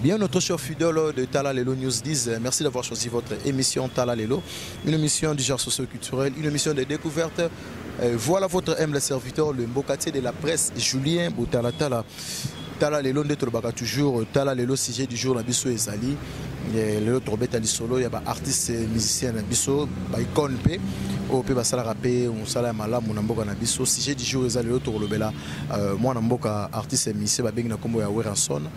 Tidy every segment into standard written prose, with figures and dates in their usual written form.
Bien, notre cher fidèle de Tala Lelo News 10, merci d'avoir choisi votre émission Tala Lelo, une émission du genre socio-culturel, une émission de découverte. Voilà votre humble serviteur, le mbokatier de la presse, Julien Botalatala. Tala Lelo nde tolobaka toujours, Tala Lelo sujet du jour na biso ezali. Lelo tobeta lisolo ya ba artistes musiciens na biso, ba icône pe oyo pe basalaka pe mosala ya malamu na mboka na biso. Sujet du jour ezali lelo tokolobela mwana mboka artiste musicien babengi na kombo ya Werrason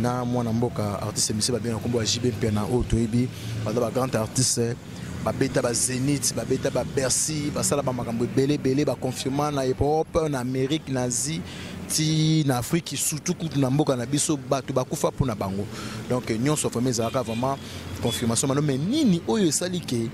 na mwana mboka artiste musicien babengi na kombo ya JB Mpiana oyo toyebi baza ba grand artiste, babeta ba Zénith, babeta ba Bercy, basala ba makambo ebele ebele, ba confirma na Europe, na Amérique, na Asie, ti na Afrique, surtout kutu na mboka na biso bato bakufa mpona bango. Donc nyonso vraiment ezalaka vraiment confirmation mano. Mais nini oyo esali ke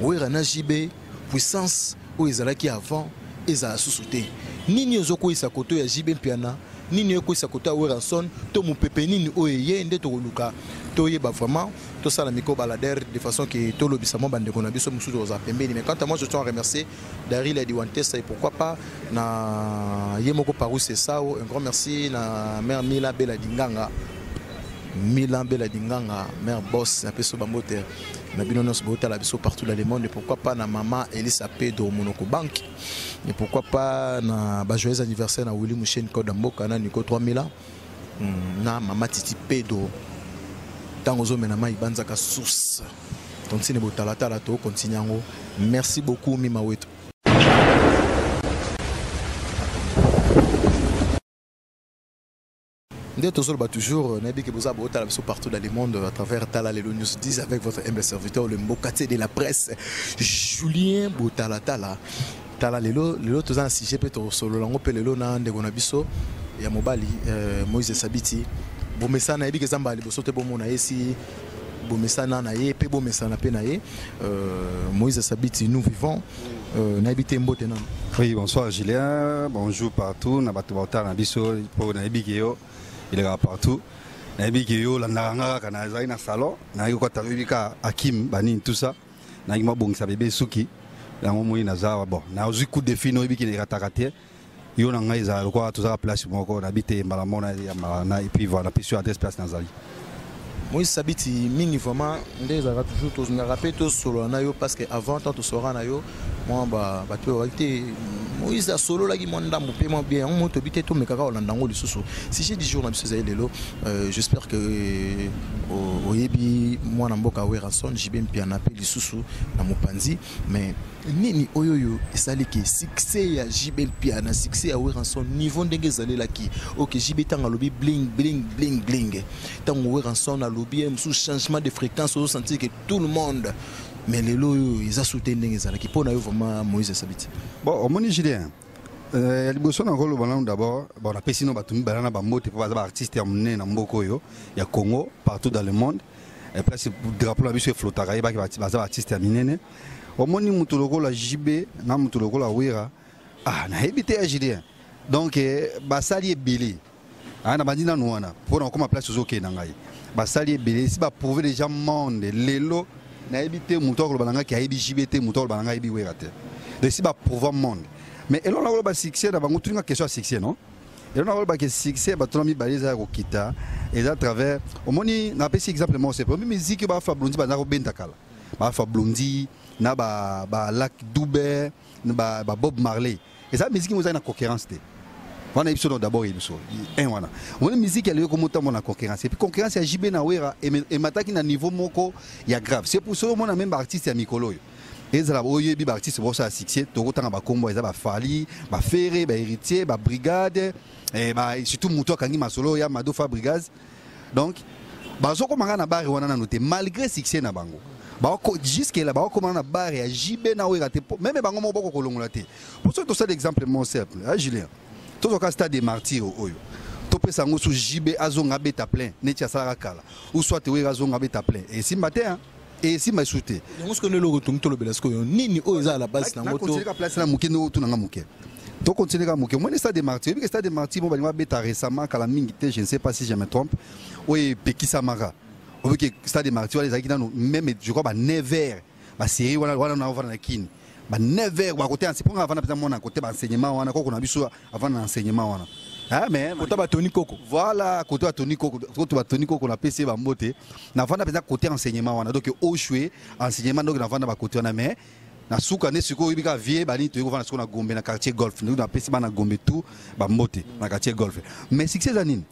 Wera na JB puissance oyo ezalaki avant ezala susu te? Nini ezokweyisa koto ya JB Mpiana? Nini ekweyisa koto ya Werrason? To mopepe nini oyo eye nde tokoluka toyeba vraiment, tosala micro baladeur de façon que tolobisa mwa bandeko na biso mosusu tokozala pembeni. Mais quant à moi, je tiens à remercier Daryl Adiwantesa et pourquoi pas na ye moko Parousse Esao. Un grand merci na mère Mila Bella Dinganga, Mila Bella Dinganga, mère boss na peso bambote na bino nyonso botala biso partout dans le monde. Et pourquoi pas na maman Elisa Pedro Monoko Bank, et pourquoi pas na ba joyeux anniversaire na Willy Mouchen Code Mboka na Nico 3000 ans, na mama Titi Pedro tango zo mena mai banzaka source tontine botalatala to continue yango. Merci beaucoup Mima Wetu. Nde tozoloba toujours, nayebi ke boza botala biso partout dans le monde à travers Tala Lelo News 10 avec votre humble serviteur, le mbokatier de la presse, Julien Botalatala. Tala Lelo, lelo toza na sujet pe tosolola yango pe lelo na ndeko na biso ya mobali, Moïse Sabiti. Bomesana, nayebi ke eza mbala liboso te bomona ye si bomesana na ye pe bomesana pe na ye. Moïse Sabiti, nous vivons. Nayebi te mbote nanu. Oui, bonsoir Julien, bonjour partout. Na bato baotala na biso po nayebi ke yo elekaka partout. Nayebi ke yo olandaka nga kaka nazali na salon, nayaki kokata oyebi kaka Hakim banini tout ça. Nayaki mabongisa bebe suki. Yango moi naza awa. Bon, nazwi coup de fil oyebi ke erataka te. Yo na ngai ezala lokola tozalaka place moko, nayebi te mbala moko na ya mbala na, et puis voilà, napesi yo adresse place nazali. Moïse Sabiti mingi vraiment nde ezalaka toujours tozongaka pe tosolola na yo parce que avant tant tosolola na yo mwa ba bato oyo bazalaki te. Moïse asololaki mwa ndambo pe mwa bien, yango moto oyebi te tomekaka kolanda yango lisusu. Sujet du jour na biso ezali lelo, j'espère que oyebi mwana mboka Werrason JB Mpiana pe lisusu na mopanzi. Mais nini oyo oyo esali ke succès ya JB Mpiana, succès ya Werrason niveau ndenge ezalelaki? Ok, JB ntango alobi bling bling bling bling, ntango Werrason alobi ye mosusu changement de fréquence, ozo sentir que tout le monde. Mais lelo oyo eza sous te ndenge ezalaki mpo na yo vraiment Moïse Sabiti? Bon, omoni Julien, ya liboso na koloba nanu d'abord, bon, napesi no bato mibale na bambote mpo baza ba artiste ya monene na mboka oyo ya Congo partout dans le monde. Et place drapeau na biso eflotaka, yebaki baza ba artiste ya minene. Omoni moto lokola JB na moto lokola Wera, ah, nayebi te ya Julien. Donc, basali ebele. Ah, na bandi nanu wana mpo na kokoma place ozokende na ngai. Basali ebele, si ba prouver déjà monde lelo, nayebi te moto akoloba na ngai ke ayebi JB te, moto akoloba na ngai ayebi Wera te. Donc si ba prouver monde. Mais eloko nakoloba succès na bango, tuninga question ya succès, non? Eloko nakoloba ke succès bato na mibale eza ya kokita, eza à travers, omoni, napesi exemple moko simple. Omoni musique oyo ba Alpha Blondy baza kobenda kala. Ba Alpha Blondy na ba Lac Dube, na ba Bob Marley. Eza musique moko eza na concurrence te. Wana yebiso donc d'abord yebiso. Un wana. Omoni musique ya lelo komotambo na concurrence. Et puis concurrence ya JB na Wera emataki na niveau moko ya grave. C'est pour ça omona même ba artiste ya mikolo oyo. Ezala oyo yebi ba artiste bosala succès, tokotanga ba kombo eza ba Fally, ba Ferré, ba Héritier, ba Brigade, et ba surtout moto akangi masolo ya Mado Fabregas. Donc bazokoma nga na barre wana nanu te malgré succès na bango. Ba jusque là bakoma na barre ya JB na Wera te, même bango moko boko kolongola te. Pour ça tosala exemple moko simple, hein, Julien. Tozwaka Stade des Martyrs oyo, topesa yango su JB azonga abeta plein neti asalaka kala, ou soit Wera azonga abeta plein, esimba te, hein? Esimba esu te. Yango sikoyo nde eloko tongi tolobela sikoyo, nini oyo eza la base nango to Nakontinue place na moke, ndenge otunanga moke, tokontinue kaka moke. Omoni Stade des Martyrs, oyebi ke Stade des Martyrs mo balingi babeta récemment, kala mingi te, je ne sais pas si je me trompe, oyo epekisamaka. Oyebi ke Stade des Martyrs wana ezalaki nano même, je crois, ba 9 heures, basérie wana wana na ovanda na Kini, ba 9 heures bakote ansi mponga avanda mpenza mwana kote baenseignement wana, koko na biso avanda na enseignement wana. Ah, mais kota batoni koko. Voilà, côté batoni koko, côté batoni koko, napesi ye bambote. Navanda mpenza côté enseignement wana, donc oshwe enseignement, donc navanda bakote wana. Mais na suka nde sikoyo oyebi kaka vie banini, toyei kovanda sikoyo na Gombe, na quartier Golf. Ndenge napesi bana Gombe tout bambote na quartier Golf. Mais succès eza nini?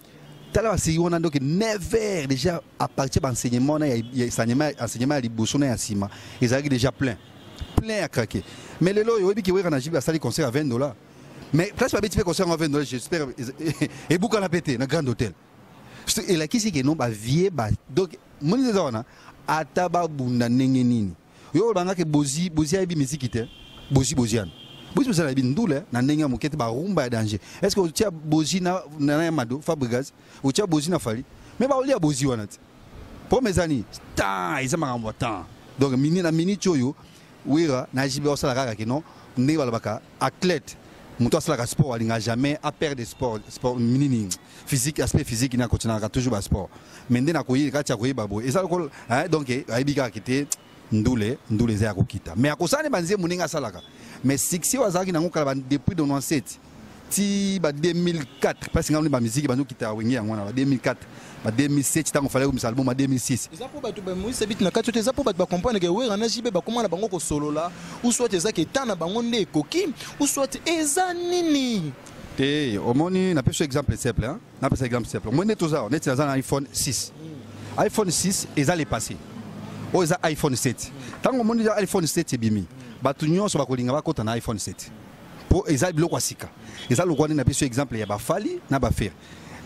Tala baseki wana, donc 9 heures déjà, à partir baenseignement wana ya enseignement ya liboso na ya nsima, ezalaki déjà plein, plein ya craquer. Mais lelo oyo, oyebi ke Wera na JB asali concert ya 20 dollars, mais place babeti mpe concert yango 20 dollars, j'espère ebukana mpe te na Grand Hôtel. Elakisi ke non, bavie ba, donc moni eza wana, ata babunda ndenge nini, yo olobangaki Bozi, Bozi ayebi miziki te. Bozi, Boziana, Bozi, Bozi ayebi ndule na ndenge ya moke te, barumba ya danger. Est ce que otia Bozi na ya Mado Fabregas, otia Bozi na Fally, mais baolia Bozi wana te? Po eza nini? Temps eza makambo ya temps. Donc mini na minute oyo, Wera na JB osala kaka ke non, ndenge balobaka, athlète, moto asalaka sport alinga jamais aperdre sport, sport nini, physique, aspect physique, na continuaka toujours basport. Mais nde nakoyi kati ya koyeba boye, eza lokola, donc ayebi kaka ke te, ndule, ndule eza ya kokita, mais akosala ne banzembo ndenge asalaka. Mais succès oyo azalaki nango kala depuis 97 ti ba 2004, place ngai bamiziki bazokita Wenge yango wana, ba 2004, ba 2007, ntango Fally komisa album ba 2006. Eza mpo bato bamoyisa biti na kati te, eza mpo bato bacomprendre ke Wera na JB bakóma na bango kosolola, ou soit eza ke temps na bango nde ekoki, ou soit eza nini? Te, omoni, napesa exemple simple, hein? Napesa exemple simple. Omoni nde toza neti naza na iPhone 6. iPhone 6 eza le passé, oyo eza iPhone 7. Ntango omoni iPhone 7 ebimi, bato nyonso bakolinga bakota na iPhone 7 mpo eza biloko ya sika. Eza lokwa nde napesi exemple ya baFally na baFerre.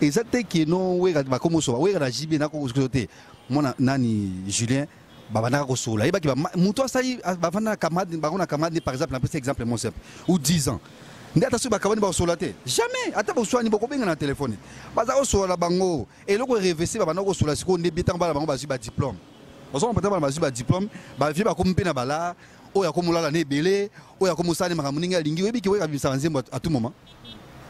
Eza te ke no Wera bakomosoba Wera na JB nakokoso te. Mwana nani, Julien, babandaka kosola, yebaki moto asali bavanda na camarade bango na camarade. Par exemple, napesi exemple mo simple, ou 10 ans nde ata soki bakabani, bakosola te jamais. Ata boswani, bokobenga na telefone, baza kosola na bango. Eloko erevese, babanda kosola sikoyo nde bie ntango bana bango bazwi badiplôme. Ozomona, bana bazwi badiplôme, bavie bakomi mpe na bala oyo akomolala na ebele, oyo akomosala makambo ndenge alingi. Oyebi ke Wera abimisaka nzembo à tout moment,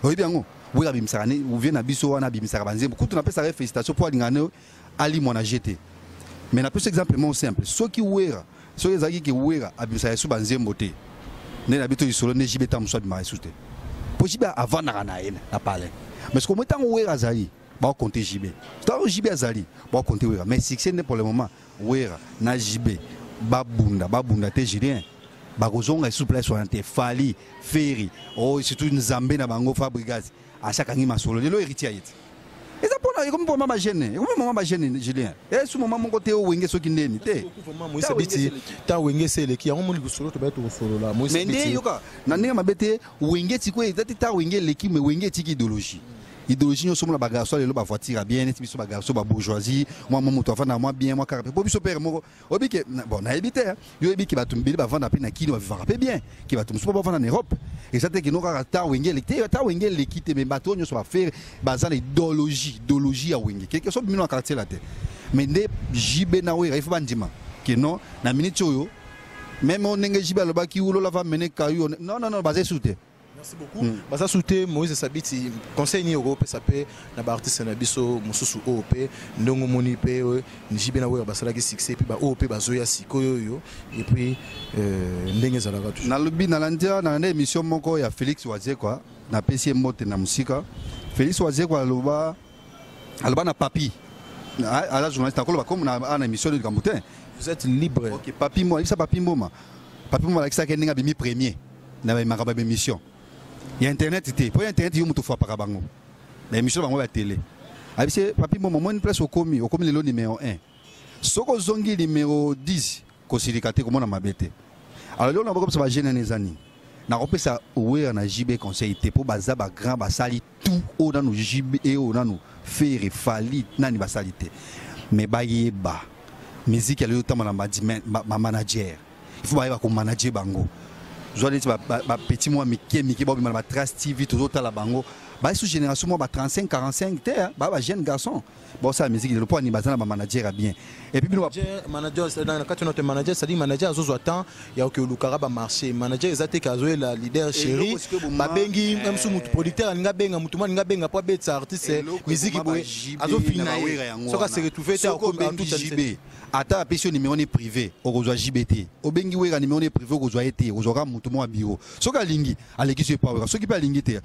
oyebi yango. Wera abimisaka ne ovie na biso wana, abimisaka banzembo. Kutu napesaka ye félicitation mpo alingaka ne alimwa na gt. Mais napesa exemple moko simple: soki Wera, soki ezalaki ke Wera abimisaka esu banzembo te, nde na biso lisolo nde JB ta mosu abimaka esu te, mpo JB avandaka na ye na palais. Mais soki omoi, ntango Wera azali, bakocompter JB, ntango JB azali, bakocompter Wera. Mais succès nde pour le moment, Wera na JB babunda, babunda te, Julien, bakozonga esu place wana te. Fally, Ferre, oh, surtout Nzambe na bango Fabregas asakangi masolo lelo, Héritier aye te. Eza mpona ekomi mpo mama jeune, ekomi mama bajeune, Julien, esu moma moko te Owenge soki ndeni te. Moïse Biti, ntango Wenge ese eleki yango, moni lisolo tobai tokosolola. Mais nde yoka, na ndenge mabe te, Wenge tikoyo eza te. Ta Wenge eleki, mais Wenge etiki idéologie, idéologie nyonso. Omona bagarçon lelo, bavoiture ya bien, neti biso bagarçon babourgeoisie, mwa mo moto avanda mwa bien, mwa kaka mpe po biso pere moko oyebi ke, bon, nayebi te, yo oyebi ke bato mibele bavanda mpe na Kini, bavivaka mpe bien ke bato mosusu mpo bavanda na Europe. Eza te kino kaka ta Wenge eleki te, ta Wenge eleki te. Mais bato oyo nyonso baFerre baza na idéologie, idéologie ya Wenge quelque so bimino na quartier la te. Mais nde JB na Wera, il faut bandima ke non, na minute oyo, même oyo ndenge JB alobaki, ulola va mener kayu, non, non, non, baza esu te. Merci beaucoup. Baza su te. Moïse Sabiti, conseil nini okopesa mpe na baartiste na biso mosusu oyo mpe ndenge omoni mpe JB na Wera basalaki succès, mpe baoyo mpe bazoya sikoyo oyo, et puis ndenge ezalaka toujours? Nalobi, nalanda émission moko ya Félix Wazekwa, napesi ye mbote na mosika. Félix Wazekwa aloba na Papi, aza journaliste, nakoloba comme na émission likambo te. Vous êtes libre. Ok, Papi Mboma, ayebisa Papi Mboma, Papi Mboma alakisaki ndenge abimi premier na makambo ya émission ya internet te, mpo ya internet yo moto ofapaka bango na émission bango ya télé. Ayebisi Papi Mboma: omoni place okomi, okomi lelo numéro 1, soki ozongi numéro 10, kosilika te, komona mabe te. Alors lelo nabokomisa bajeune ane eza nini? Nakopesa Wera na JB conseil te, mpo baza bagrand, basali tout oyo nanu JB e oyo nanu Ferre, Fally, nani basali te. Mais bayeba musique ya lelo otambola na bamanager, il faut bayeba komanager bango. Zwa neti bapetit mwa mike mike baobima na batrace TV, tozotala bango, baye sous génération mwa ba 35 45 te, ba ba jeune garçon baosala musique lelo mpo ani baza na bamanager ya bien. Et puis bino manager na kati notre manager, c'est-à-dire manager azozwa temps ya oke olukaka bamarché. Manager eza te ke azoyela leader chéri, babengi mosu mutu producteur alingi abenga mutu mo alingi abenga mpo abetisa artiste musique boye, azofina ye soki ase retrouve te. Obengi JB, ata apesi yo numéro ne privé, okozwa JB te. Obengi Wera, numéro ne privé, okozwa ye te. Okozwaka mutu moko ya bureau. Soki alingi, alekisi yo epa Wera. Soki mpe alingi te,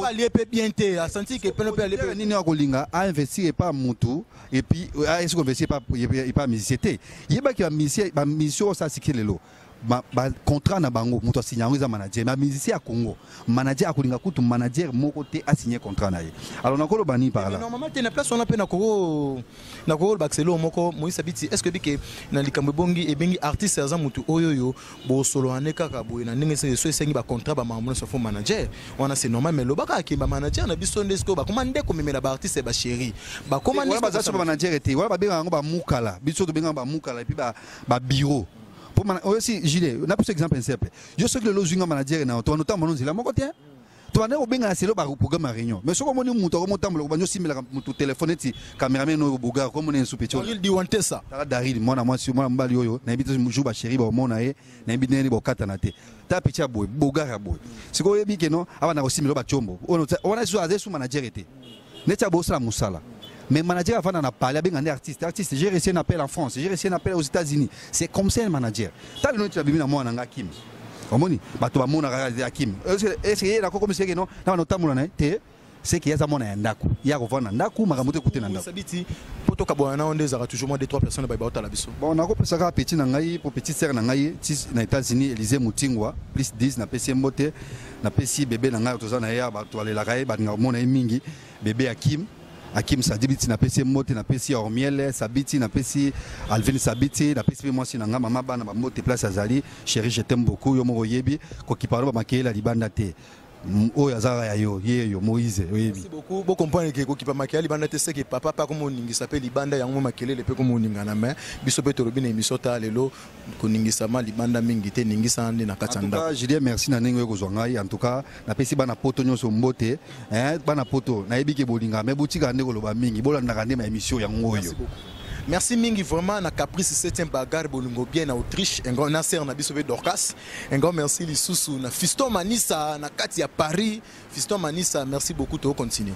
alie mpe bien te, asanti ke pene mpe alie mpe nini, akolinga ainvestir epa mutu et puis ayesi koinvestir epa musicien te. Yebaki bamusicien oyo osala succès lelo, bacontrat na bango, moto asigne yango eza manager. Bamusicien ya Congo, manager akolinga kutu manager moko te asigne contrat na ye. Alors nakoloba nini par là? Normalement te, na place wana mpe nakokoloba eloko moko. Moïse Abiti, est ce que bike na likambo ebongi ebengi artiste aza motu oyo oyo bosolola nde kaka boye na ndenge so esengi bacontrat, bamakambo nyonso, fo manager wana, c'est normal. Mais lobaka ake bamanager na biso nde sikoyo bakoma nde komemela baartiste bachéri, bakoma nde baza so bamanager te wana, babengaka yango bamukala. Biso tobengaka bamukala et puis babureau. Oyo si gilet, napesa exemple simple. Yo soki lelo ozwi nga manager na yo, tobanda otambola nzela moko te, tobanda kobenga na selo baprogramme ya réunion. Mais soki omoni moto akomotambola, kobandi osimbelaka motu telefone neti cameraman oyo bogar komona esu peti. Diwantesa. Tala Daril, mwana mwasi, mwana mobali oyo nayebi te jour bachéri baomona ye, nayebi ndenge bokatana te. Ta peti ya boye, bogar ya boye, sikoyo oyebi keno abanda kosimbela batiombo wana, so aza esu manager te neti abosala mosala. Mais manager avanda na palais, abenga nde artiste: "Artiste, j'ai reçu un appel en France, j'ai reçu un appel aux États-Unis." C'est comme ça un manager. Tala lelo neti nabimi na mwana na nga Kim, omoni bato bamonaka Akim, est-ce ye nako comme seke no na bana otambola na ye te? Seke ye aza mwana ya ndako, ye akovanda na ndako, makambo te ekute na ndako. Sabiti po tokabwana na yo nde ezalaka toujours mwa deux trois personnes baye baotala biso. Bon, nakopesa kaka petit na ngai, po petite sœur na ngai ti na États-Unis, Élysée Mutingwa plus 10, napesi ye mbote. Napesi bebe na ngai toza na ye, bato balelaka ye, balingaka komona ye mingi, bebe Akim, Akim Sadibiti, napesi ye mbote. Napesi Ormiel Sabiti, napesi Alvin Sabiti, napesi mpe mwasi na ngai, mama bana, bambote place azali. Chéri, je t'aime beaucoup. Yo moko oyebi kokipa no bamakeyela libanda te, oyo azalaka ya yo, ye yo Moïse oyebi. Merci beaucoup. Bocomprendre ke kokipa makele libanda te, seke papa mpe akomoningisa mpe libanda yango makelele mpe komoningana. Mais biso mpe tolobi na émission ta lelo, koningisama libanda mingi te, ningisana nde na kati ya ndako. Julien, merci na ndenge oyo kozwa ngai. En tout cas napesi bana Poto nyonso mbote. Bana Poto, nayebi ke bolingaka, mais botikaka nde koloba mingi, bolandaka nde baémission yango oyo. Merci mingi vraiment na Caprice 7e bagarre, bolingo bien na Autriche, un grand Nasser na biso be Dorcas. Un grand merci lisusu na Fiston Manissa na kati ya Paris. Fiston Manissa, merci beaucoup, to continue.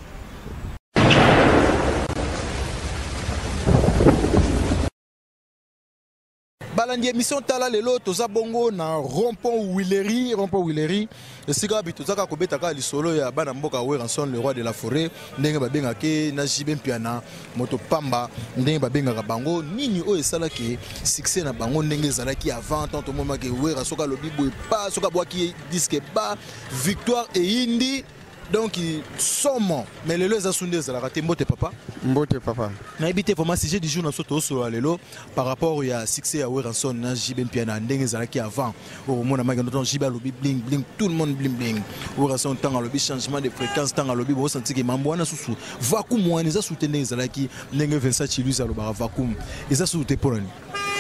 Balandi émission Tala Lelo, toza bongo na rond-point Willery, rond-point Willery, esika wapi toza kaka kobeta kaka lisolo ya bana mboka Werrason, le roi de la forêt, ndenge babengaki na JB Mpiana, moto pamba, ndenge babengaka bango. Nini oyo esalaki succès na bango ndenge ezalaki avant? Tant tomonaki Wera soki alobi boye pa, soki abwaki disque ba victoire eyindi, donc somo. Mais lelo eza su nde ezalaka te. Mbote papa. Mbote papa. Nayebi te vraiment, sujet du jour na biso tozosolola lelo par rapport ya succès ya Werrason na JB Mpiana ndenge ezalaki avant. Okomona maki ndoto, JB alobi bling bling, tout le monde bling bling. Werrason ntango alobi changement de fréquence, ntango alobi bosanti ke mambo wana susu vacuum wana eza su te ndenge ezalaki, ndenge Vincent Chilus alobaka vacuum eza susu te. Mpo nani?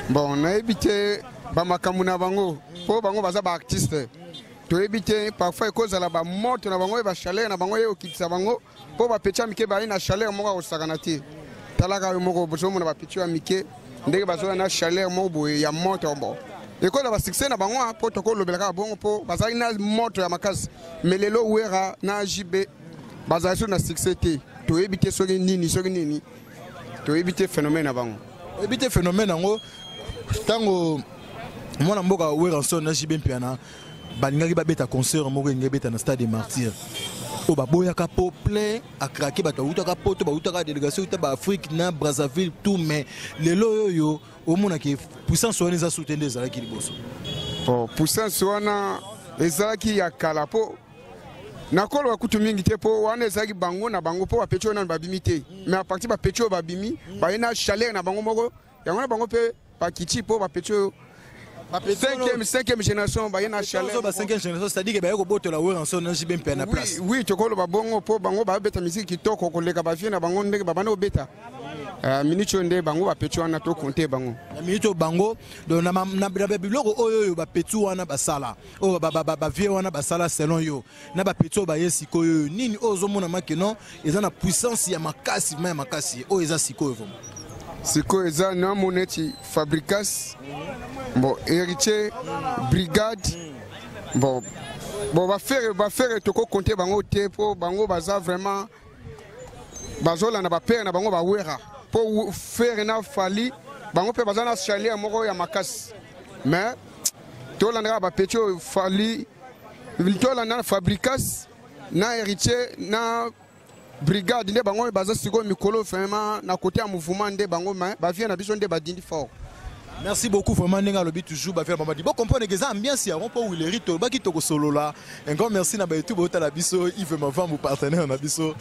Bon, nayebi te bamakambo na bango, mpo bango baza baartiste, toyebi te. Parfois ekozala bamoto na bango oyo bachaleur na bango ye okitisa bango, mpo bapeti ya mike baye na chaleur moko akosakana te. Talaka yo moko, bozomona bapeti ya mike ndenge bazoya na chaleur moko boye ya moto. Bon, ekozala basuccès na bango, mpo tokolobela kaka bongo, mpo bazalaki na moto ya makasi. Mais lelo Wera na JB bazali so na succès te. Toyebi te soki nini, soki nini, toyebi te phénomène na bango. Oyebi te phénomène yango. Ntango mwana mboka Werrason na JB Mpiana balingaki babeta concert moko, elingi ebeta na Stade de Martyr, oyo baboyaka po plein akrake, bato bautaka Poto, bautaka délégation uta baafrique na Brazzaville, tout. Mais lelo oyo omonaki puissance wana eza su te nde ezalaki liboso. Oh, puissance wana ezalaki ya kala, mpo nakoloba kutu mingi te, mpo wana ezalaki bango na bango, mpo bapeti oyo nano babimi te. Mais à partir bapeti oyo babimi, baye na chaleur na bango moko yango na bango mpe bakiti, mpo bapeti oyo cinquième génération baye na chaleur. Ba cinquième génération, c'est-à-dire que baye kobotola Werrason na JB mpe na place. Oui, tokoloba bongo, mpo bango babeta musique kitoko koleka bavie na bango ndenge babanda kobeta. Minute oyo nde bango bapeti wana tokonte bango. Na minute oyo bango, donc na biloko oyo oyo bapeti wana basala, oyo bavie wana basala, selon yo na bapeti oyo baye sikoyo oyo, nini oyo ozomona makeno eza na puissance ya makasi, vraiment ya makasi, oyo eza sikoyo vraiment? Sikoyo eza namo neti Fabregas, bon, Héritier, Brigade, bon, baFerre tokokonte bango te, mpo bango baza vraiment bazolanda bapere na bango bawera, mpo Ferre na Fally bango mpe baza na chaleur moko ya makasi. Mais tolanda kaka bapeti oyo Fally, tolanda na Fabregas na Héritier na Brigade, nde bango oyo baza sikoyo mikolo vraiment na côté ya mouvement, nde bango. Mais bavie na biso nde badindi fort. Merci beaucoup vraiment. Ndenge alobi toujours, bafia bamadi bocomprendre ke eza ambiance yango mpo wileri tolobaki tokosolola. Un grand merci na bayoutube otala biso, Yves Mavambu, partenaire na biso,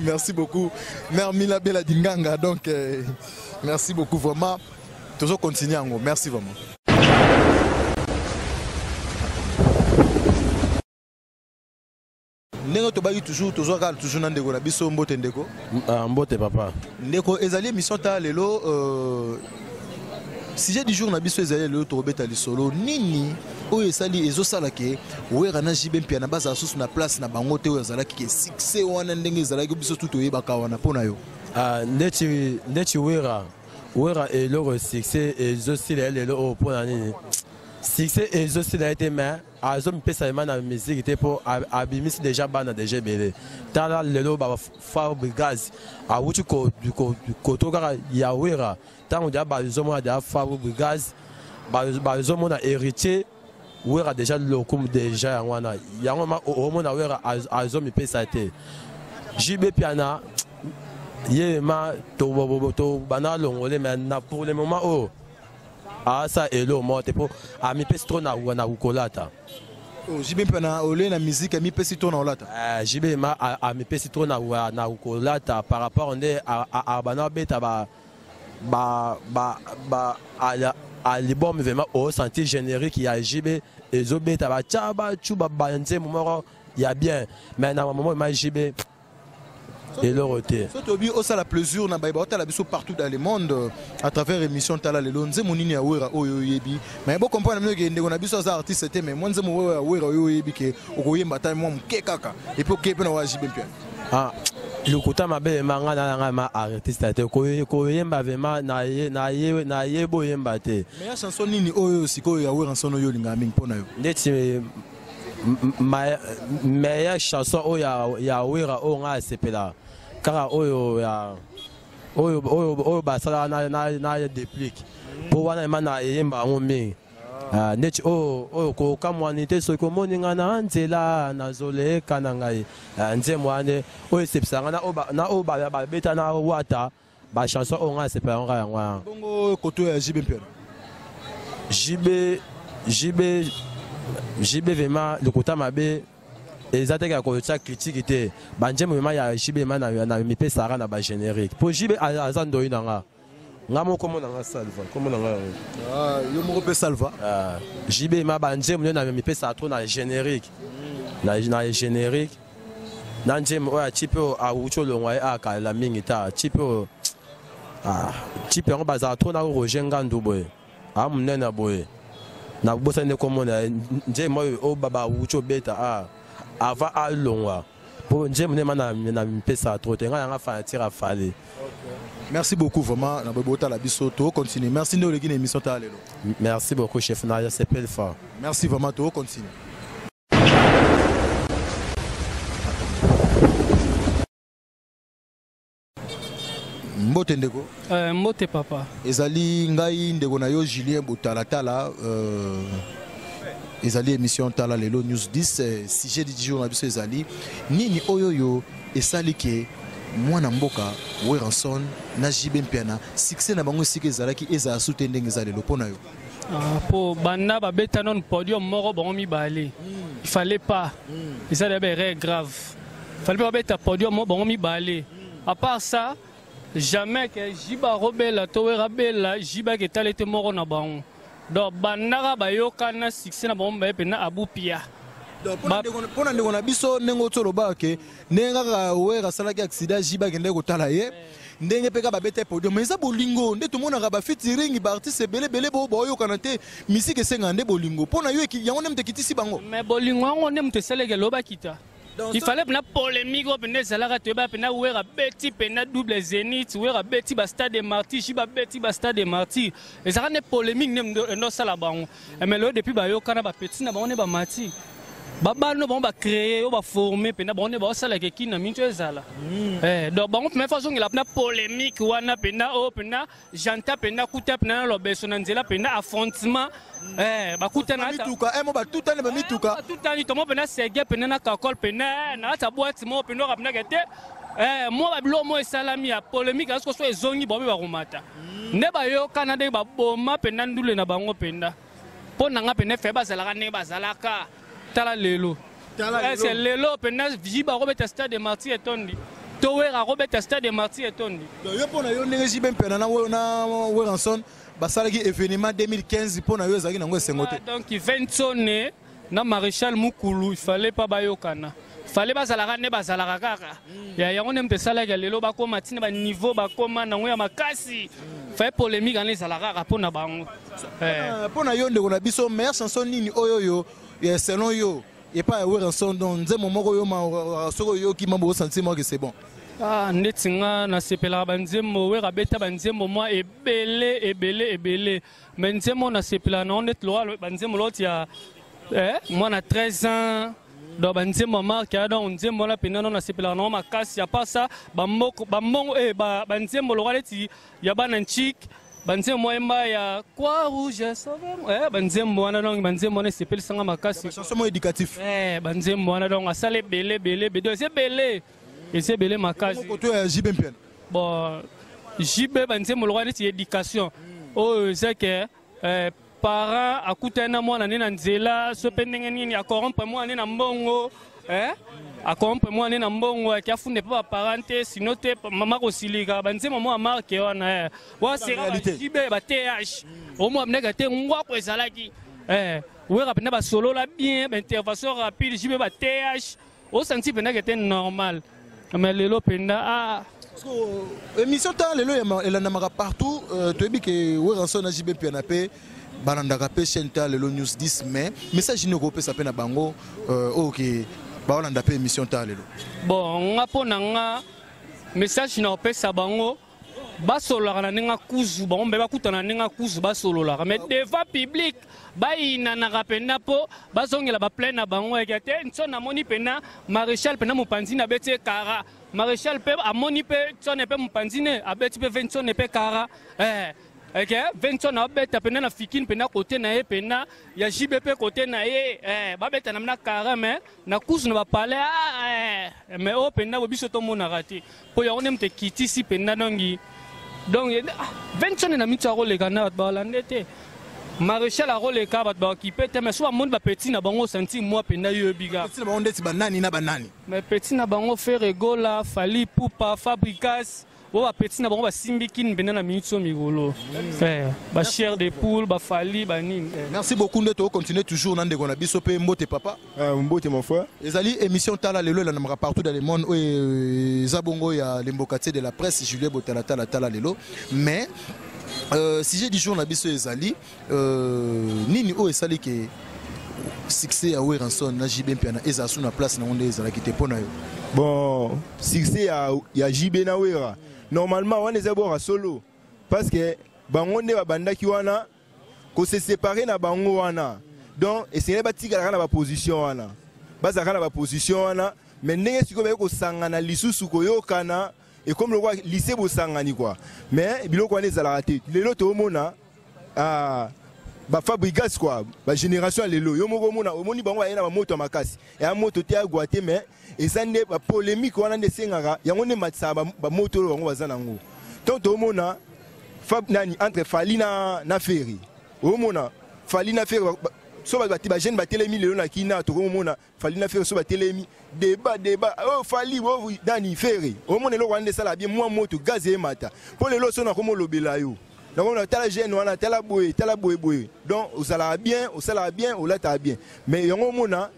merci beaucoup. Mère Mila Bela Dinganga, donc merci beaucoup vraiment. Tozo continuer yango, merci vraiment. Ndenge tobaki toujours, tozwaka toujours na ndeko na biso. Mbote ndeko. Ah, mbote papa. Ndeko, ezali émission ta lelo, sujet du jour na biso ezali lelo tokobeta lisolo nini oyo esali ezosala ke Wera na JB Mpiana bazala susu na place na bango te, oyo azalaki ke succès wana ndenge ezalaki, biso tu toyebaka wana. Mpo na yo? Ah, ndeti Wera, eloko succès ezosila ye lelo oyo, mpo na nini succès ezosila ye te? Mais azomipesa yema na musique te, mpo abimisi déjà bana déjà ebele. Tala lelo baFabregas awuti koto kaka ya Wera. Ntango deja bazomona deja Fabregas, bazomona Héritier, Wera déjà lokumu déjà yango wana. Yango ma omona Wera azomipesa te. JB Mpiana ye ma tobanda longole, mais na pour le moment oyo asa elo moko te, mpo amipesi trop na kolata. Oh, JB Mpiana ole na musique, amipesi to na olata. JB ma amipesi trop na kolata par rapport nde abanda abeta ba album. Vraiment osentir générique ya JB ezobeta, batya bacu banzembo moko ya bien, mais na moment ma JB eloko te. So tobi osala plaisir na bayeba otala biso partout dans le monde à travers émission Tala Lelo, nzembo nini ya Wera oyo oyebi? Mais bocomprendre bino ke ndeko na biso aza artiste te, mais mwa nzembo oyo ya Wera oyo oyebi ke okoyemba ata mwa moke kaka, et puis okei mpe na wa JB Mpiana. Ah, lokuta mabe ema nga na ngai ma artiste te, koyemba vraiment nayeba oyemba te. Mais ya chanson nini oyo sikoyo ya Werrason oyo olingaka mingi mpo na yo? Ndeti meilleure chanson oyo ya Wera oyo ngai asepela kaka oyo ya oyo basalaka na Déplique, mpo wana ema na eyemba yango mingi. Ah, neti oyo kokamwani te soki omoni ngai na nzela nazoleka na ngai. Ah, nzembo wana oyo esepesaka ngai na oyo babeta na Wata, bachanson oyo ngai asepela yango yango wana. Bongo koto ya JB Mpiana? JB vraiment lokuta mabe eza te kaka kotia critique te. Banzembo vraiment ya JB ma na mipesaka na bagénérique, mpo JB aza ndoi na nga, nga moko komona nga Salva, komona nga yango. Ah, yo moko mpe Salva. Ah, JB ma banzembo nde na mipesaka trop na générique, na générique na nzembo oyo ati mpe awuti olongwa ye akalela mingi ta ti mpe oyo ti mpe yango bazala trop na Roger Ngandu boye, aa monene boye, nabosani nde komona nzembo oyo oyo bawuti obeta avant alongwa, mpo nzembo nde ma na mipesaka trop te. Ngai yanga fanatique ya Fally. Merci beaucoup vraiment na boye botala biso, tokocontinue. Merci nde oleki na émission Tala Lelo. Merci beaucoup chef, na sepele fort. Merci vraiment, tokocontinue. Mbote ndeko. Mbote papa. Ezali ngai ndeko na yo Julien Botalatala, ezali émission Tala Lelo News 10. Sujet du jour na biso ezali nini oyo oyo esali ke mwana mboka Werrason na JB Mpiana succès na bango esika ezalaki ezala su te ndenge eza lelo, mpo na yo? Ah, po banda babeta nano podium moko bango mibale, il fallait pas, eza deya baerreur grave. Fallait pas babeta podium moko bango mibale. À part ça, jamais ke JB arobela to Wera bela, JB aketala ete moko na bango. Donc bandaka bayokana, succès na bango mibale mpena abupia. Mpo na ndeko na biso, ndenge oti olobaka ke ndenge kaka Wera asalaki accident, JB akendeki kotala ye. Ndenge mpe kaka babeta podium, mais eza bolingo nde tomonaka bafeaturing, baartiste ebele ebele bo baoyokana te. Misike esengaka nde bolingo. Mpo na yo, yango nde moto ekitisi bango? Mais bolingo yango nde moto esalaki elo bakita. Il fallait mpena polémique oyo mpena ezalaka, toyeba mpena Wera beti mpena double Zénith, Wera beti bastade de Martyr, JB abeti bastade de Martyr. Ezalaka nde polémique nde endosala bango. Mais lelo, depuis bayokana, bapeti na bango nde bamati, babano bango bacréer oyo baforme mpena bango nde baosalaka ekini na minti oyo ezala. Donc bango mpena fa azongela mpena polémique wana mpena oyo mpena janta mpena kuta mpena na lobeso na nzela mpena affrontement, bakutana. Mituka mo batutani bamituka. Batutani tomo mpena sege mpena na kakol mpena na kati ya boîte moko mpena oka mpena ke te mwa babiloko mo esalami ya polémique asko so ezongi, bango mpe bakomata nde bayokana ndenge baboma mpena ndule na bango mpena. Mpo na nga mpena fe bazalaka ndenge bazalaka. Tala lelo. Ese lelo mpena JB akobeta stade de Martyr etondi, to Wera akobeta stade de Martyr etondi. Yo, mpo na yo, ndenge JB Mpiana na Werrason basalaki événement 2015, mpo na yo ezalaki nango esengo te? Donc Vensone na Maréchal Mukulu, il fallait pas bayokana, fallait bazalaka nde bazalaka kaka. Ya yango nde moto esalaki lelo bakóma ntina baniveau bakóma nango ya makasi. Fallait polémique wana ezala kaka mpo na bango. Mpo na yo, ndeko na biso, meilleure chanson nini oyo oyo selon yo epai ya Werrason? Donc nzembo moko yo soki oyoki mambo osentir moko c'est bon. Ah, ndeti nga nasepelaka banzembo Wera abeta, banzembo mwa ebele ebele ebele, mais nzembo nasepelaka nango ndeti loka banzembo loti ya mwana 13 ans, donc banzembo ya marke ya, donc nzembo wana mpenza no nasepelaka nango makasi. À part ça, bambongo, banzembo loka neti ya bana nchik, banzembo mwa yemba ya Croix Rouge sauve, banzembo wana, donc banzembo wana esepelisanga makasi. Chanson moko éducatif. Banzembo wana, donc asala ebele ebele ebele, donc eza ebele, eza ebele makasi. Koto ya JB Mpiana? Bon, JB, banzembo lokola neti éducation oyo eza ke parent akutani na mwana nde na nzela, so mpe ndenge nini acorrompre mwana nde na mbongo, acorrompre mwana nde na mbongo, ake afunde mpe baparent te, sino te mama kosilika. Banzembo mwa marke wana wasera JB ba th omwa ndenge te ngwako ezalaki Wera mpenza basolola bien, baintervention rapide, JB ba th osanti mpenza ke te normal. Mais lelo mpenza, ah. Émission ta lelo elandamaka partout. Toyebi ke Werrason na JB Mpiana mpe balandaka mpe chaîne ta lelo News 10. Mais message nini okopesa mpe na bango oyo ke baolanda mpe émission ta lelo? Bon, nga, mpo na nga, message na opesa bango, basololaka na ndenge akuzu, bango mpe bakutana na ndenge akuzu, basololaka, mais devant public bayinanaka mpenza mpo bazongela baplein na bango. Eke te nso namoni mpenza Maréchal mpenza mopanzi na abeti ekara, Maréchal mpe amoni mpe ntsone mpe mopanzi ne abeti mpe ve ntsone mpe kara, eke ve ntsone abeta mpenza na fikini mpenza kote na ye mpenza ya JB mpe kote na ye, babeta na kara, mais na kuzu na bapale, mais oyo mpenza bo biso tomonaka te, mpo yango nde moto ekitisi mpenza. Donc 20 na miti akoleka na bato balande te, Maréchal akoleka, bato bakipe te, mais so bamoni bapeti na bango, osanti mwa mpenza yo yebi kaka. Petit na bango ndeti banani na banani? Mais petit na bango, Ferre Gola, Fally Ipupa, Fabregas, oyo bapeti na bango basimbi kini mpenza na miniti oyo mikolo, bachair de poule, bafali banini. Merci beaucoup. Nde tokocontinue toujours na ndeko na biso mpe. Mbote, papa. Mbote, mon frère. Ezali émission Tala Lelo, elandamaka partout dans le monde, oyo eza bongo ya lembokatie de la presse Julien Botalatala, Tala Lelo. Mais sujet du jour na biso ezali nini oyo esali ke succès ya Werrason na JB Mpiana ezala su na place nango nde ezalaki te, mpo na yo? Bon, succès ya JB na Wera, normalement wana eza bora solo, parce que bango nde babandaki wana kose séparer na bango wana. Donc esengeli batikalaka na baposition wana, bazalaka na baposition wana. Mais ndenge sikoyo baye kosangana lisusu, koyokana ekomi lokola lycée bosangani quoi. Mais biloko wana ezalaka te. Lelo toomona, ah, baFabregas quoi, bagénération ya lelo, yo moko omona, omoni bango baye na bamoto ya makasi, eya moto te agwa te, mais eza nde bapolémique wana nde esengaka yango, nde matisaka bamoto oyo bango baza nango. Donc toomona nani entre Fally na Ferre, omona Fally na Ferre so bato bajeune batelemi lelo na kina, tokomomona Fally na Ferre so batelemi, débat débat, oyo Fally, oyo nani, Ferre. Omona eloko wana nde esala bien mwa moto, gaz eyemata, mpo lelo so nakomolobela yo, nakomona tala jeune wana, tala boye, tala boye boye. Donc ozalaka bien, osalaka bien, olataka bien, mais yango omona,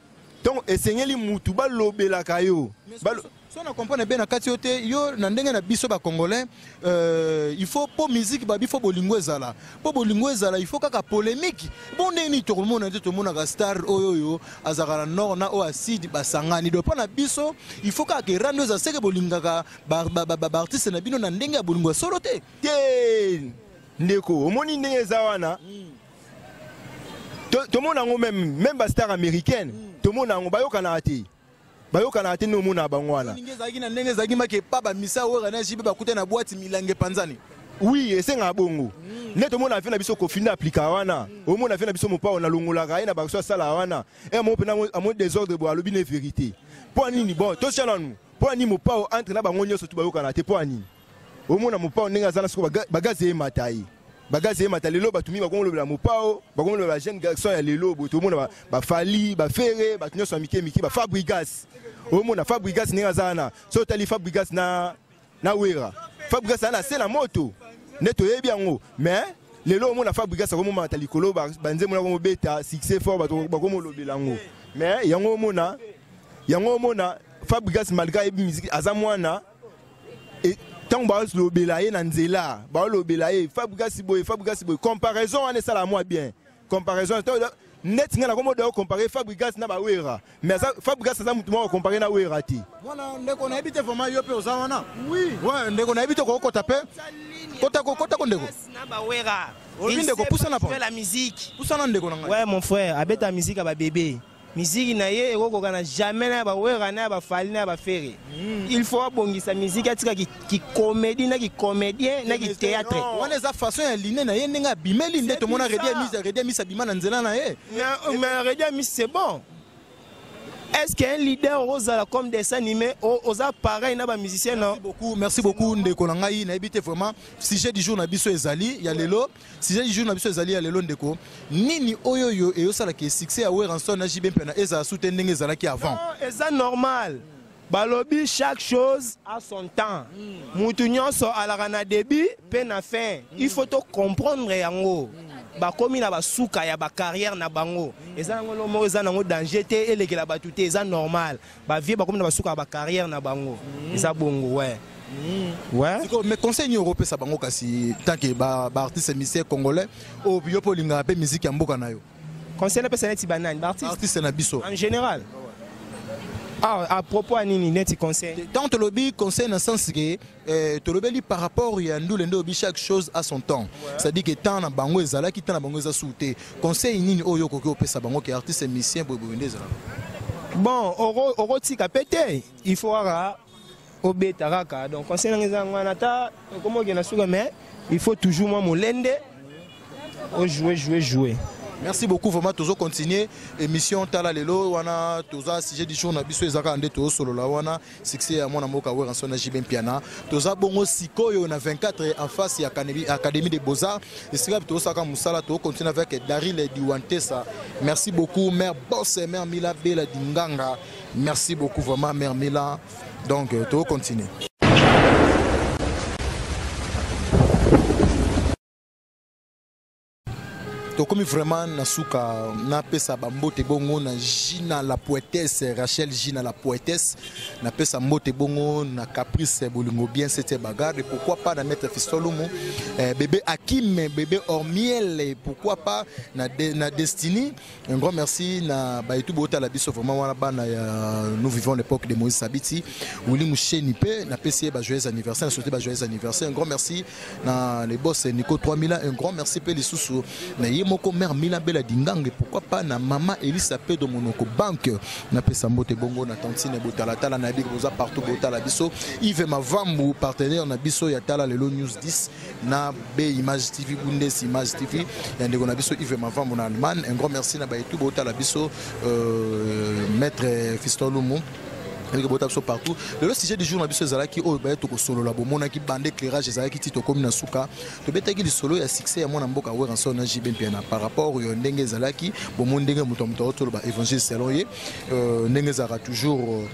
donc esengeli mutu balobelaka yo. So na comprendre bien na kati yo te, yo na ndenge na biso ba Congolais, il faut po musique ba bifo bolingo ezala. Po bolingo ezala, il faut kaka polémique. Bon ndenge ni tokomona te, tomonaka star oyo oyo azalaka na nord na oyo acide basangani. Donc mpo na biso, il faut kaka ke rando eza seke bolingaka ba artiste na bino na ndenge ya bolingo ya solo te. Te ndeko, omoni ndenge eza wana. Tomona yango même ba star américaine, tomona yango bayokanaka te. Bayokanaka te nde omona bango wana. Ndenge ezalaki na ndenge ezalaki make pa ba misa oyo na JB bakuta na boîte milange panzani. Oui, esengaka bongo. Nde tomona afe na biso Kofi nde aplika wana. Omona afe na biso mopao na longolaka ye na baso asala wana. E mo pena mo désordre bo alobi ne vérité. Po nini bon, tosia nanu. Po nini mopao entre na bango nyonso tu bayokana te po nini? Omona mopao ndenge azala siko bagaze ye mata ye. Bagaze ye mata lelo bato mingi bakomolobela mopao, bakomolobela ba jeune garçon ya lelo boye tomona ba Fally, ba Ferre, bato nyonso ya mike mike, ba Fabregas. Omona Fabregas ndenge azala na, so otali Fabregas na Wera. Fabregas aza na se na moto. Nde toyebi yango, mais lelo omona Fabregas akomomata likolo, ba nzembo na komobeta succès fort, bato bakomolobela yango. Mais yango omona Fabregas malgré ayebi musique aza mwana, et ntango balobela ye na nzela, balobela ye Fabregas boye, Fabregas boye, comparaison wana esala mwa bien. Comparaison, neti nga nakomoda comparer Fabregas na ba Wera, mais aza Fabregas aza mutu moko comparer na Wera te. Mwana ndeko nayebi te vraiment yo pe oza wana. Oui. Ouais, ndeko nayebi te kokota pe. Kota ko, kota ko ndeko. Na ba Wera. Olobi ndeko, pusana pa. La musique. Pusana ndeko na ngai. Ouais mon frère, abeta musique ba bébé. Musique na ye ekokoka na jamais na ba Wera na ba Fally na ba Ferre. Il faut abongisa musique atika ki comédie na ki comédien na ki théâtre. Non, wana eza façon ya line na ye ndenge abimeli nde tomona C'est Reddy bizarre. Amisi, Reddy Amisi abima na nzela na ye. Mais Reddy Amisi c'est bon. Est-ce qu'un leader ozala comme dessin animé oza pareil na ba musicien non? Merci beaucoup, merci beaucoup ndeko na ngai na ebite vraiment sujet du jour na biso ezali ya lelo. Sujet du jour na biso ezali ya lelo ndeko. Nini oyo yo eyosala ke succès ya Werrason na JB Mpiana ezala sous te ndenge ezalaki avant. Non, eza normal. Balobi chaque chose a son temps. Mutu nyonso alaka na début pe na fin. Il faut to comprendre yango. Bakomi na basuka ya ba carrière na bango. Eza nango lo moko, eza nango danger te, elekela bato te, eza normal. Ba vie bakomi na basuka ya ba carrière na bango. Eza bongo, ouais. Ouais. Siko, mais conseil ni européen sa bango kasi tant que ba artiste musicien congolais o yo po linga pe musique ya mboka na yo. Conseil na pesa neti banani, ba artiste. Artiste na biso. En général. Ah, à propos à nini neti conseil. Tant tolobi conseil na sens que tolobeli par rapport ya ndule nde obi chaque chose à son temps. Ouais. C'est-à-dire que tant na bango ezalaki, tant na bango eza souté. Conseil nini oyo koki opesa bango ke artiste musicien boye boye nde ezalaka. Bon, oro tika pété, il faut ara obeta kaka. Donc conseil nanga eza ngwana ta comment okende na suka, mais il faut toujours moi molende o jouer, jouer, jouer. Merci beaucoup vraiment tozo continuer émission Tala Lelo wana toza sujet du jour na biso ezaka nde to solo la wana succès ya mwana mboka Werrason na JB Mpiana toza bongo sikoyo na 24 en face ya Académie des Beaux-Arts esika to saka musala to continuer avec Daryl Diwantesa. Merci beaucoup mère boss mère Mila Bella Dinganga. Merci beaucoup vraiment mère Mila. Donc to continuer. Tokomi vraiment na suka na pesa ba mbote bongo na Gina la poétesse Rachel Gina la poétesse na pesa mbote bongo na Caprice Bolingo bien c'était bagarre et pourquoi pas na maître Fistolumu bébé Hakim bébé Ormiel et pourquoi pas na Destiny. Un grand merci na Bayetu Bota la biso vraiment wana bana ya nous vivons l'époque de Moïse Sabiti Willy Moucheni pe na pesi ba joyeux anniversaire na souhaité ba joyeux anniversaire. Un grand merci na les boss Nico 3000, un grand merci pe lisusu na ye moko mère Mila Bella Dingange pourquoi pas na maman Elisa Pedro Monoko banque na pesa mbote bongo na tantine Botala tala na big boza partout Botala biso Yves Mavambu partenaire na biso ya Tala Lelo News 10 na B Image TV Bundes Image TV ya ndeko na biso Yves Mavambu na Allemagne. Un grand merci na Bayetu Botala biso maître Fiston Lumu avec bota biso partout. Le sujet du jour na biso ezalaki oyo bayetu ko solo la bomonaki bande éclairage ezalaki ti tokomi na suka. Tobetaki lisolo ya succès ya mwana mboka Werrason na JB Mpiana par rapport yo ndenge ezalaki bomoni ndenge moto ya moto azotoloba évangile selon ye ndenge ezalaka toujours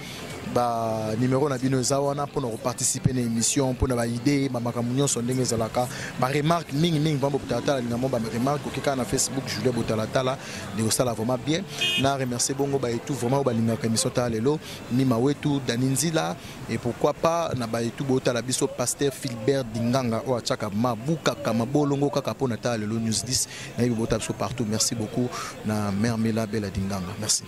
Ba numéro na bino eza wana mpona koparticiper na émission, mpona baidée, bamakambo nyonso ndenge ezalaka, baremarque mingimingi. Vraiment, botalatala linga mo baremarque, oke kaka na Facebook Julien Botalatala, nde kosala vraiment bien. Na remercier bongo baetu vraiment oyo balingaka émission Tala Lelo, Mima Wetu, Dani Nzila, et pourquoi pas na baetu botala biso, pasteur Philbert Dinganga oyo atiaka mabukaka mabolongo kaka mpona Tala Lelo News 10. Nayebi botala biso partout. Merci beaucoup na mère Mela Bela Dinganga, merci.